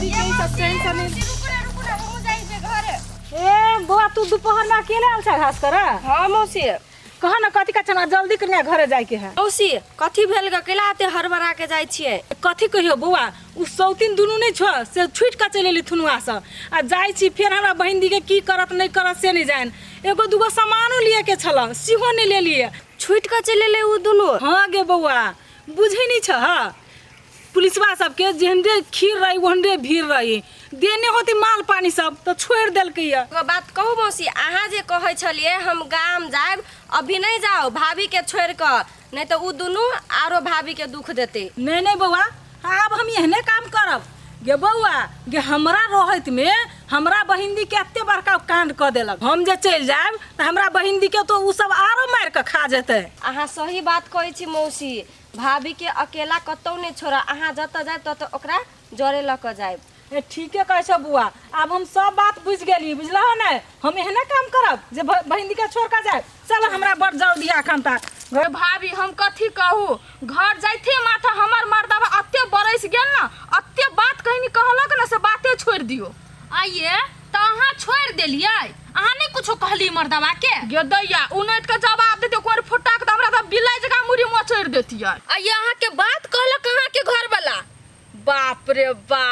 बहिन दी के ई सब चैन से नहीं। रुकू ना, रुकू ना, हमहूँ जाइ छियै घरे। ए बौआ, तू दोपहर में अकेले आयल छ घास करा? हाँ मौसी। कह न कथी का चना, जल्दी कनिया घरे जाए के है। मौसी, कथी भेल ग? कैला एते हड़बड़ा के जाइ छियै? कथी कहियो बौआ, उ सौतीन दुनू नहीं छो से छूट के चलि एली थुनुआ से, आ जाइ छी फेर हमरा बहिन दी के की करत नहीं करत से नहीं जान। एगो दूगो सामानो लिए के छल, सेहो नहीं लेलिए। छूट के चलि एलै उ दुनू? हाँ गे बौआ, बुझै नहीं छ पुलिसवा सबके, जेहनरे खीर रही ओहनरे भीड़ रही, देने होती माल पानी सब तो छोड़ देलकै ये। एगो बात कहू मौसी, अहाँ जे कहै छलियै हम गाम जायब, अभी नहि जाउ भाभी के छोड़ि कऽ, नहि तऽ उ दुनू आरो भाभी के दुख देतै। नहीं नहीं बौआ, आब हम एहने काम करब गे बौआ गे, हमरा रहैत में हमरा बहिन दी के एते बड़का कांड कऽ देलक, हम जे चलि जायब तऽ हमरा बहिन दी के तो उ सब आरो मारि कऽ खा जेतै। अहाँ सही बात कहै छी मौसी, भाभी के अकेला कतौ नहि छोड़ब, अहाँ जतऽ जायब ततऽ ओकरा जरे लऽ कऽ जायब। ए ठीके कहै छौ बुआ, आब हम सब बात बुझि गेली, बुझलहो ने? हम एहने काम करब जे बहिन दी के छोड़ कऽ जायब। चल, हमरा बड़ जल्दी एखन तक। गे भाभी, हम कथी कहू, घर जाइते माथा हमर मर्दबा अते बरसि गेल ने, अते बात कहिनी कहलक ने से बाते छोड़ि दियौ। आइए तऽ अहाँ छोड़ि देलियै, अहाँ नहि कुछो कहली मर्दबा के? गे दैया, उनटि के जवाब देतियै कोर फुट्टा के तऽ हमरा तऽ बिलाइ जकाँ मुड़ी मोचड़ि देतियै। आइए अहाँके बात कहलक अहाँके घरवला? बाप रे बा,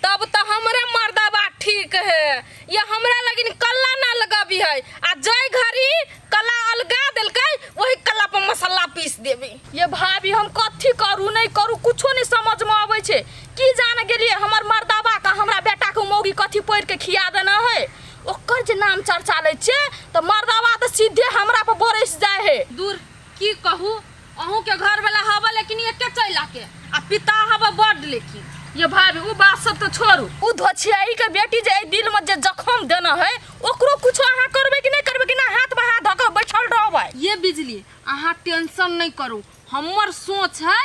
तब तऽ हमरे मर्दबा ठीक है। ये हमरा लगिन कल्ला ना लगबी है, आ जय घड़ी कला अलगा देलकै वही कला पर मसाला पीस देबी। ये भाभी, हम कथी करू नहीं करू कुछो नहीं समझ में आबै छै। की जान गेलियै हमर मर्दबा के हमरा बेटा के मौगी कथी पढ़ि के खिया देना है, ओकर जे नाम चर्चा लै छियै तऽ मर्दबा तऽ सीधे हमरा पर बरसि जाइ है। दूर की कहू, अहूँ के घर वाला हवा लेकिन एके चैला के आ पिता हवा बड, लेकिन ये भाभी, उ बात सब तो छोड़ू, उ धोछियाई के बेटी जे एहि दिल में जे जखम देना है ओकरो कुछो अहाँ करबै कि नहीं करबै, कि ना हाथ में हाथ धऽ के बैठल रहबै? ये बिजली, अहाँ टेंशन नहीं करू, हमर सोच है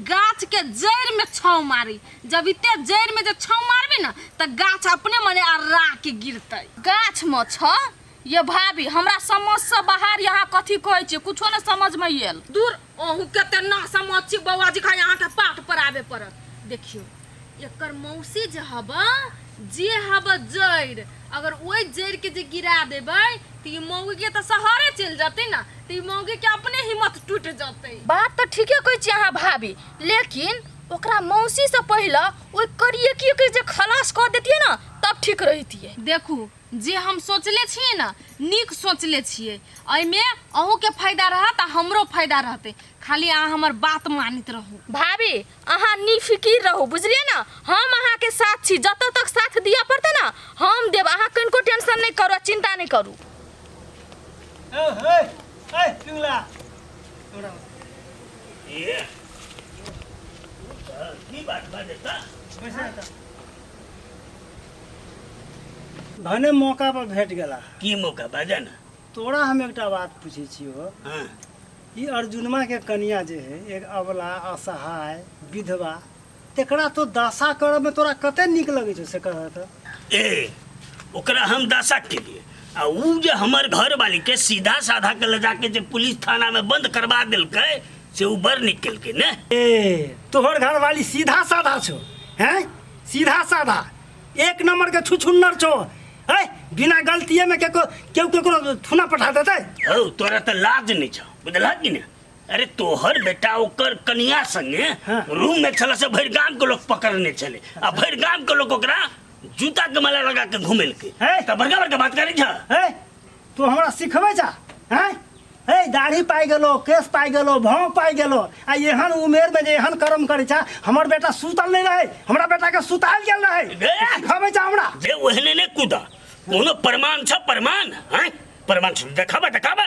गाछ के जड़ में छाव मारी, जब इते जड़ में जे छाव मारबे ना त गाछ अपने मने अर्रा के गिरतै। गाछ में छ? ये भाभी, हमरा समझ से बाहर, यहाँ कथी कहै छियै कुछो नहीं समझ में आयल। दूर, अहूँ के ते ना समझ छी बौआ जी, खाली अहाँके पाठ पढ़ाबे पड़त। देखियौ, एकर मौसी जे हब जे हब जड़ि, अगर ओहि जड़ि के जे गिरा देबै तऽ ई मौगी के तऽ शहरे चलि जेतै ने, तऽ ई मौगी के अपने हिम्मत टूटि जेतै। बात तऽ ठीके कहै छियै अहाँ भाभी, लेकिन ओकरा मौसी से पहिले ओहि करियकी के जे खलास कऽ देतियै ने तब ठीक रहितियै। देखू, जे हम सोचले छियै ने नीक सोचले छियै, एहिमे अहूँके फायदा रहत आ हमरो फायदा रहतै, खाली अहाँ हमर बात मानैत रहू। भाभी, अहाँ निफिकिर रहू, बुझलियै ने? हम अहाँके साथ छी, जतऽ तक साथ दिअ पड़तै ने हम देब, अहाँ कनिको टेंशन नहि करू आ चिंता नहि करू। ए ए ए पिंगला, ए की बात बाजता? बैसा त भने मौका पर भेट गेला। की मौका, बाजा ना। तोरा हम एकटा बात पूछै छियौ। हाँ। ई अर्जुनमा के कनिया जे है, एक अबला असहाय विधवा, तेकरा तो दशा करऽ में तोरा कते नीक लगै छौ से कह तऽ। ए ओकरा हम दशा के लिए आ ऊ जे हमर घर वाली के सीधा साधा के ले जाके जे पुलिस थाना में बंद करवा देलकै से ऊ बड़ नीक केलकै ने। ए तोहर घर वाली सीधा साधा छौ हैं, सीधा साधा एक नंबर के छुछुन्नर छौ है, बिना गलतीये में केको केहू केकरो थुना पठा देतै। हौ तोरा तऽ लाज नहीं छौ, बुझलह कि ने? अरे तोहर बेटा ओकर कनिया संगे हाँ। रूम में छल से भरि गाम के लोग पकड़ने छले आ भरि गाम के लोग ओकरा जूता के माला लगा के घुमेलकै। हे? तऽ बड़का बड़का बात करै छ। हे तू हमरा सिखबै छा हैं? हे दाढ़ी पाइ गेलो, केश पाइ गेलो, भाव पाइ गेलो, आ एहन उमेर में जे एहन कर्म करै छा। हमर बेटा सुतल नहीं रहे, हमरा बेटा के सुतायल गेल रहे। गे! सिखबै छा हमरा? जे ओहने ने कूदा, कोनो प्रमाण छ? प्रमाण हैं, प्रमाण छ? देखाबा देखाबा।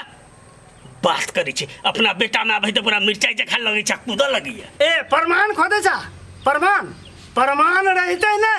बात करै छै अपना बेटा में आबै तऽ पूरा मिरचाई जखा लगै छै, कूदऽ लगैया। ए प्रमाण खोदे छा? प्रमाण प्रमाण रहिते ने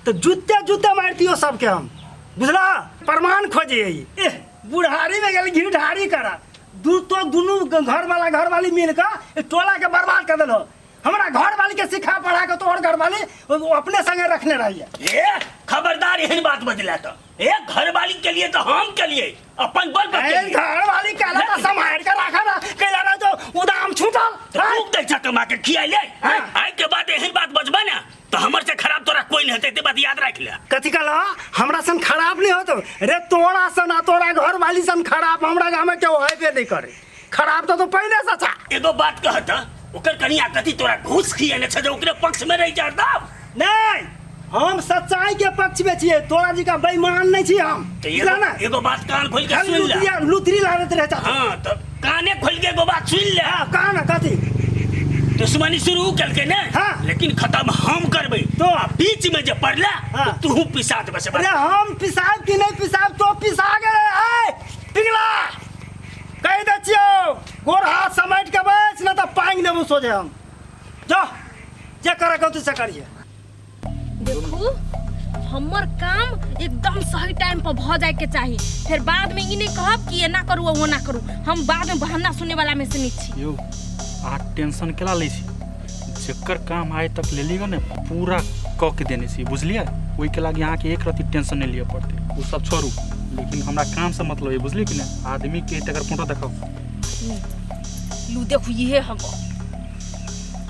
तऽ जूते जूते मारतियो सबके हम, बुझला? प्रमाण खोजे ए बुढ़ारी में गेल घी ढारी करा दू तो दुनू घर वाला घर वाली मिल कऽ टोला के बर्बाद कर देलो। हमरा घर वाली के सिखा पढ़ा के तोहर घर वाली वो अपने संगे रखने रहिए। ए खबरदार एहन बात बजला तो, ए घर वाली के लिए तो हम के लिए अपन बल पर के ए लिए। घर वाली कहला तो संभाल के रखा ना, कहला ना तो उदाम छूटल। तो खूब दै छ कमा के खियाइले। हाँ। आइ के बाद एहन बात बजबा ना तो हमर से खराब तोरा कोई खराबे नहीं हेतै, एते बात याद राखि ले। कथी कहला? हमरा सन खराब नहीं होतो रे, तोरा सन आ तोरा घर वाली सन खराब हमरा गाँव में केओ हेबे नहीं करे। खराब तो पहले से छा। एगो बात कहत, ओकर कनिया कथी तोरा घूस खिएने छ जे ओकरे पक्ष में रहि जा दब? नहीं, हम सच्चाई के पक्ष में छियै, तोरा जी का बेईमान नहीं छी हम। तो बुझला एगो ना? एगो बात कान खोल के खाली सुन ले। लुतरी लागत रहता। हाँ, तो काने खोल के एगो बात सुन ले। हाँ, कहा ना कथी? दुश्मनी शुरू केलकै ने? हाँ। लेकिन खत्म हम करबै। तो? आ बीच में जे पड़ला, हाँ। तो तू पिसा देबै से। अरे हम पिसाब कि नहीं पिसाब, तो पिसा गेलै। आय पिघला कहि दै छियौ, गोर हाथ समेट के बैस, ना तऽ पांगि देबौ सोझे हम। जो जे करे के होतै से करिहे। देखू, हमर काम एकदम सही टाइम पर भ जाए के चाही, फिर बाद में ई नहीं कहब कि एना करू ओना करू। हम बाद में बहाना सुने वाला में से नहीं छी। यौ, अहाँ टेंशन केला लै छी? जेकर काम आइ तक लेली ने पूरा कऽ के देने छी, बुझलियै? ओहिके लागि अहाँके एक रत्ती टेंशन नहि लिअ पड़तै। ओ सब छोड़ू, लेकिन हमरा कामसँ मतलब है, बुझलियै कि नहि? आदमी के तकर फोटो देखाउ। लू देखू, इहे हब।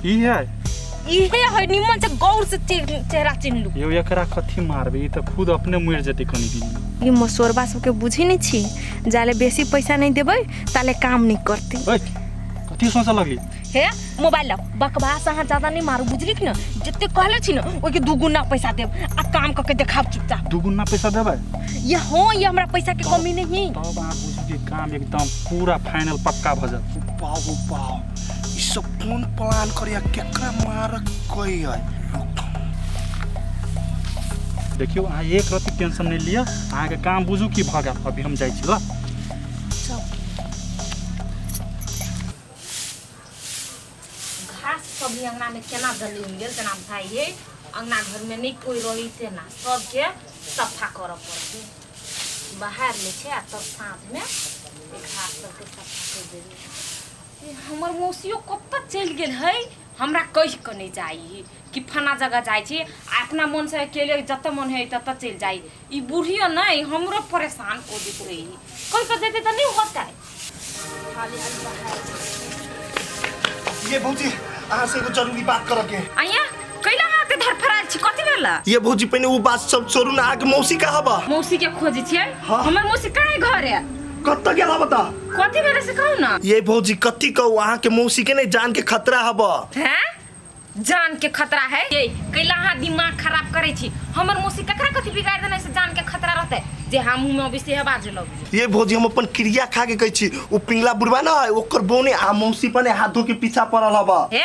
ई है? इहे है, निमन से गौर से चेहरा चिन्ह लू। यौ, एकरा कथी मारबै? ई तऽ खुद अपने मरि जेतै कनी दिन मे। ई मसोरबा सबके बुझी नहीं छी, जाले बेसी पैसा नहीं देबै ताले काम नहीं करते। ओए, कथी सोचऽ लगली? हे मोबाइल लाओ, बकवास अहाँ ज्यादा नहीं मारू, बुझली कि न? जते कहले छी न ओइके दुगुना पैसा देब आ काम कऽ के देखाब चुपचाप। दुगुना पैसा देबै? ये हाँ, ये हमरा पैसा के कमी नहीं। तब अहाँ बुझू कि काम एकदम पूरा फाइनल पक्का भऽ जायत। बाबू बाप, ई सब कोन प्लान करिया, केकरा मारक कोई है? देखियौ, अहाँ एक रत्ती टेंशन नहि लिअ, अहाँके काम बुझू कि भऽ गेल। अभी हम जाइ छी ल। घास सब भी अंगना में केना जलीम गेल तेना भाई हे, अंगना घर में नहीं कोई रही तेना सबके सफा करऽ पड़तै। बाहर ले छै आ तब साँझ में घास सबके सफा कर देबै। हमर मौसियो कतऽ चलि गेल है, हमरा कहि कऽ नहि जाइ कि फना जगह जाइ छी, आ अपना मन से अकेले जतऽ मन है ततऽ चलि जाइ। ई बूढ़ियो नहि हमरो परेशान कऽ दैत रही, कहि कऽ जेतै तऽ नहि होतै। हाली हाली बाहर। ये भौजी, अहाँ से एगो जरूरी बात करऽ के। आइया कैला अहाँ एते धरफड़ायल छी, कथी भेल? ये भौजी, पहिने ओ बात सब छोड़ू ना, अहाँके मौसी कहाँ बा? मौसी के खोजै छियै? हाँ। हमर मौसी कहाँ घर है? कतऽ गेल हबा त? कथी भेल से कहू ना। ये भौजी, कथी कहू, अहाँके मौसी के नहीं जान के खतरा हबा। हैं, जान के खतरा है? ये कैला अहाँ दिमाग खराब करै छी? हमर मौसी ककरा कथी बिगाड़ देने से जान के खतरा रहतै जे हम मुँह में अबै से बाजे लगबै? ये भौजी, हम अपन क्रिया खा के कहै छी, ओ पिंगला बुढ़वा न है ओकर बोने आ मौसी पने हाथ धो के पीछा पड़ल हबा। हे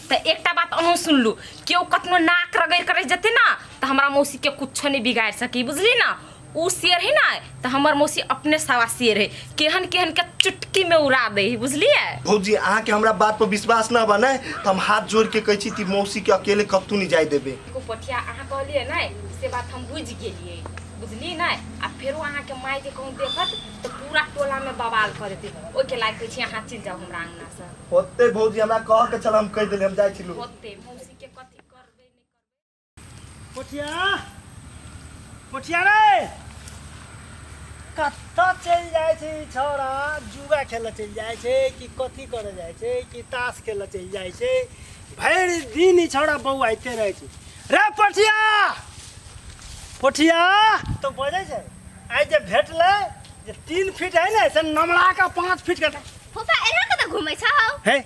तऽ एकटा बात अहूँ सुनलू, केओ कतनो नाक रगड़ि कऽ रहि जेतै ना तऽ हमरा मौसी के कुछो नहि बिगाड़ि सकी, बुझली ना? उ शेर है ना तऽ हमर मौसी अपने सवा शेर है, केहन केहन के चुटकी में उड़ा दे है, बुझलियै? भौजी, अहाँके हमरा बात पर विश्वास न बा ने तऽ हम हाथ जोड़ के कहै छी कि मौसी के अकेले कतहु नहीं जाय देबै। देखो पठिया, अहाँ कहलियै ने से बात हम बुझि गेलियै, बुझलियै ने? आ फेरो अहाँके माय जे कहूँ देखत तऽ पूरा टोला में बवाल कऽ देतै, ओहिके लागि कहै छी अहाँ चलि जाउ हमरा अङ्गनासँ। होतै भौजी, हमरा कहऽ के छल हम कहि देलियै, हम जाइ छी। होतै, मौसी के कथी करबै नहि करबै। पोठिया, पोठिया रे, कतऽ चलि जाइ छै ई छौड़ा? जुआ खेलऽ चलि जाइ छै कि कथी करऽ जाइ छै कि ताश खेलऽ चलि जाइ छै? भरि दिन ई छौड़ा बौआइते रहै छै। रे पोठिया, पोठिया तऽ बजै छै। आइ जे भेटलै जे 3 फीट है ने से नमरा के 5 फीट के। फूफा, एना कतऽ घूमै छौ? हे,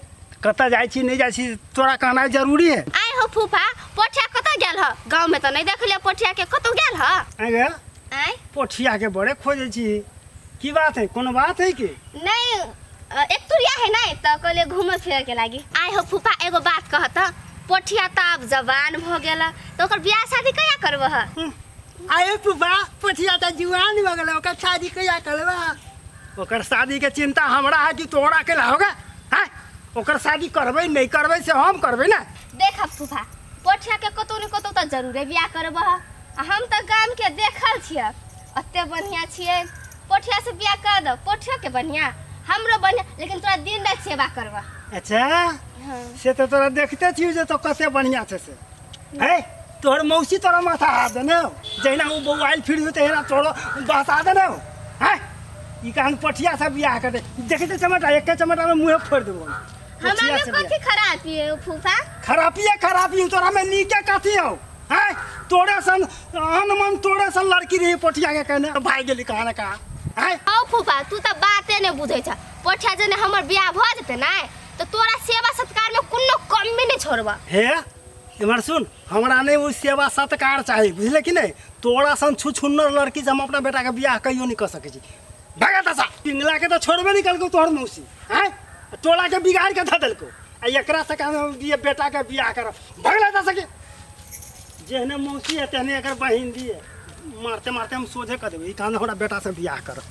कतऽ जाइ छी नहि जाइ छी तोरा कहनाइ जरूरी है? आइ हो फूफा, पोठिया कतऽ गेल ह? गाँव में तऽ नहि देखलियै पोठिया के, कतौ गेल ह? आइ गे। आँय? पोठिया के बड़े खोजै छी, की बात है? कोनो बात है की? नहीं, एक तुरिया है नहीं तऽ कहलियै घूमे फिरे के लागी। आइ हो फूफा, एगो बात कह तऽ, पोठिया तऽ आब जवान भऽ गेल, तऽ ओकर बियाह शादी कहिया करबह? आये फूफा, पोठिया तऽ जुआन भऽ गेल, ओकर शादी कहिया करबह? ओकर शादी के चिंता हमरा है कि तोरा के होगा? हैं, ओकर शादी करबै नहीं करबै से हम करबै ना। देखब फूफा, पोठिया के कतौ ने कतौ तऽ जरूरे बियाह करबह, आ हम तऽ गाम के देखल छियै, ओते बढ़िया छियै, पोठिया से बियाह कर दो, पोठियो के बढ़िया हमरो बढ़िया, लेकिन तोरा दिन राति सेवा करबह। अच्छा। से तऽ तोरा देखते छियौ जे तो कते बढ़िया छै से। है तोहर मौसी तोरा माथा हाथ देने हो, जहिना ओ बौआइल फिर तहिना तोरो बहसा देने हो। हैं, ई कहन पठिया से बियाह कर दे, देखते चमटा एके चमटा में मुँहे फोड़ देबो। हमरा में कथी खराबी है फूफा? खराबी है, खराबी है, तोरा में नीके कथी हो? हैं तोरे सन अनमन तोरे सन लड़की रही पोठिया के कहने भाग गेली कहाँ ने कहाँ। हैं हौ फूफा, तू तऽ बाते नहि बुझै छ। पोठिया जने हमर बियाह भऽ जेतै ने तऽ तोरा सेवा सत्कार में कोनो कमी नहि छोड़ब। हे इमहर सुन, हमरा नहि ओ सेवा सत्कार चाही, बुझले कि नहि? तोरा सन छुछुन्नर लड़की से हम अपना बेटा के बियाह कहियो नहि कऽ सकै छी। भगा दशा पिंगला के तऽ छोड़बे नहि कलको तोहर मौसी, हैं टोला के बिगाड़ के धऽ देलको, आ एकरा से काम हम बेटा के बियाह करब। भगला दशा के जेहने मौसी है तेहने एकर बहिन दिए, मारते मारते हम सोझे कऽ देबै। ई कान हमरा बेटा से बियाह करब।